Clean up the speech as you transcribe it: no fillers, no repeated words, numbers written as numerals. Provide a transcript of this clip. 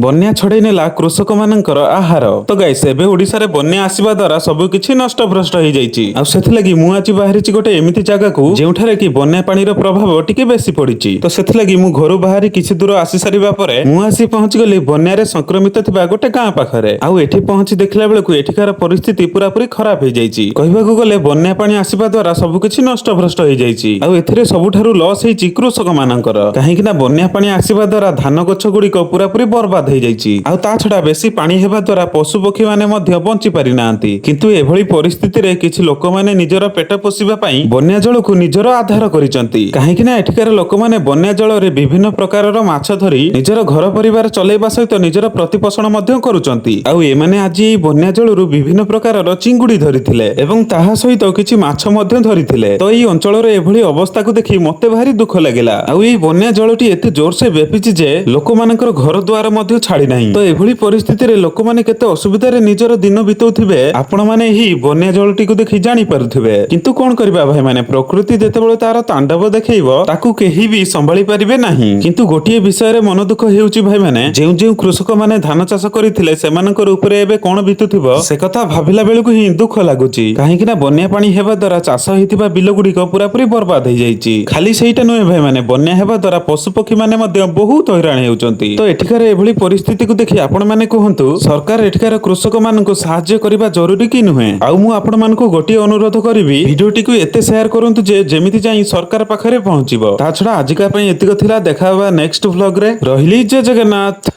ବନ୍ୟା ଛଡେଇ ନେଲା କୃଷକମାନଙ୍କର ଆହାର। ତ ଗାଇସ୍, ଏବେ ଓଡିଶାରେ ବନ୍ୟା ଆସିବା ଦ୍ୱାରା ସବୁ କିଛି ନଷ୍ଟ ଭ୍ରଷ୍ଟ ହେଇଯାଇଛି। ଆଉ ସେଥିଲାଗି ମୁଁ ଆଜି ବାହାରିଛି ଗୋଟେ ଏମିତି ଜାଗାକୁ, ଯେଉଁଠାରେ କି ବନ୍ୟା ପାଣିର ପ୍ରଭାବ ଟିକେ ବେଶୀ ପଡିଛି। ତ ସେଥିଲାଗି ମୁଁ ଘରୁ ବାହାରି କିଛି ଦୂର ଆସି ସାରିବା ପରେ ମୁଁ ଆସି ପହଞ୍ଚିଗଲି ବନ୍ୟାରେ ସଂକ୍ରମିତ ଥିବା ଗୋଟେ ଗାଁ ପାଖରେ। ଆଉ ଏଠି ପହଞ୍ଚି ଦେଖିଲା ବେଳକୁ ଏଠିକାର ପରିସ୍ଥିତି ପୁରାପୁରି ଖରାପ ହେଇଯାଇଛି। କହିବାକୁ ଗଲେ ବନ୍ୟା ପାଣି ଆସିବା ଦ୍ୱାରା ସବୁ କିଛି ନଷ୍ଟ ଭ୍ରଷ୍ଟ ହେଇଯାଇଛି। ଆଉ ଏଥିରେ ସବୁଠାରୁ ଲସ୍ ହେଇଛି କୃଷକ ମାନଙ୍କର, କାହିଁକି ନା ବନ୍ୟା ପାଣି ଆସିବା ଦ୍ୱାରା ଧାନ ଗଛ ଗୁଡିକ ପୁରାପୁରି ବର୍ବାଦ ହେଇଯାଇଛି। ଆଉ ତା ଛଡା ବେଶୀ ପାଣି ହେବା ଦ୍ୱାରା ପଶୁ ପକ୍ଷୀ ମାନେ ମଧ୍ୟ ବଞ୍ଚି ପାରିନାହାନ୍ତି। କିନ୍ତୁ ଏଭଳି ପରିସ୍ଥିତିରେ କିଛି ଲୋକମାନେ ନିଜର ପେଟ ପୋଷିବା ପାଇଁ ବନ୍ୟା ଜଳକୁ ନିଜର ଆଧାର କରିଛନ୍ତି, କାହିଁକି ନା ଏଠିକାର ଲୋକମାନେ ବନ୍ୟା ଜଳରେ ବିଭିନ୍ନ ପ୍ରକାରର ମାଛ ଧରି ନିଜର ଘର ପରିବାର ଚଲେଇବା ସହିତ ନିଜର ପ୍ରତିପୋଷଣ ମଧ୍ୟ କରୁଛନ୍ତି। ଆଉ ଏମାନେ ଆଜି ଏଇ ବନ୍ୟା ଜଳରୁ ବିଭିନ୍ନ ପ୍ରକାରର ଚିଙ୍ଗୁଡି ଧରିଥିଲେ ଏବଂ ତାହା ସହିତ କିଛି ମାଛ ମଧ୍ୟ ଧରିଥିଲେ। ତ ଏଇ ଅଞ୍ଚଳର ଏଭଳି ଅବସ୍ଥାକୁ ଦେଖି ମତେ ଭାରି ଦୁଃଖ ଲାଗିଲା। ଆଉ ଏଇ ବନ୍ୟା ଜଳଟି ଏତେ ଜୋରସେ ବ୍ୟାପିଛି ଯେ ଲୋକମାନଙ୍କର ଘର ଦ୍ୱାର ମଧ୍ୟ ଛାଡି ନାହିଁ। ତ ଏଭଳି ପରିସ୍ଥିତିରେ ଲୋକମାନେ କେତେ ଅସୁବିଧାରେ ନିଜର ଦିନ ବିତଉଥିବେ, ଆପଣମାନେ ଏହି ବନ୍ୟା ଜଳଟିକୁ ଦେଖି ଜାଣିପାରୁଥିବେ। କିନ୍ତୁ କଣ କରିବା ଭାଇମାନେ, ପ୍ରକୃତି ଯେତେବେଳେ ତାର ତାଣ୍ଡବ ଦେଖେଇବ, ତାକୁ କେହି ବି ସମ୍ଭାଳି ପାରିବେ ନାହିଁ। କିନ୍ତୁ ଗୋଟିଏ ବିଷୟରେ ମନ ଦୁଃଖ ହେଉଛି ଭାଇମାନେ, ଯେଉଁ ଯେଉଁ କୃଷକ ମାନେ ଧାନ ଚାଷ କରିଥିଲେ, ସେମାନଙ୍କର ଉପରେ ଏବେ କଣ ବିତୁଥିବ, ସେ କଥା ଭାବିଲା ବେଳକୁ ହିଁ ଦୁଃଖ ଲାଗୁଛି। କାହିଁକି ନା ବନ୍ୟା ପାଣି ହେବା ଦ୍ୱାରା ଚାଷ ହେଇଥିବା ବିଲ ଗୁଡିକ ପୁରାପୁରି ବର୍ବାଦ ହେଇଯାଇଛି। ଖାଲି ସେଇଟା ନୁହେଁ ଭାଇମାନେ, ବନ୍ୟା ହେବା ଦ୍ୱାରା ପଶୁ ପକ୍ଷୀ ମାନେ ମଧ୍ୟ ବହୁତ ହଇରାଣ ହେଉଛନ୍ତି। ତ ଏଠିକାର ଏଭଳି ପରିସ୍ଥିତିକୁ ଦେଖି ଆପଣମାନେ କୁହନ୍ତୁ, ସରକାର ଏଠିକାର କୃଷକ ମାନଙ୍କୁ ସାହାଯ୍ୟ କରିବା ଜରୁରୀ କି ନୁହେଁ? ଆଉ ମୁଁ ଆପଣମାନଙ୍କୁ ଗୋଟିଏ ଅନୁରୋଧ କରିବି, ଭିଡିଓଟିକୁ ଏତେ ସେୟାର କରନ୍ତୁ ଯେ ଯେମିତି ଯାଇ ସରକାର ପାଖରେ ପହଞ୍ଚିବ। ତା ଛଡା ଆଜିକା ପାଇଁ ଏତିକ ଥିଲା। ଦେଖା ହେବା ନେକ୍ସଟ ଭ୍ଲଗ ରେ। ରହିଲି, ଜୟ ଜଗନ୍ନାଥ।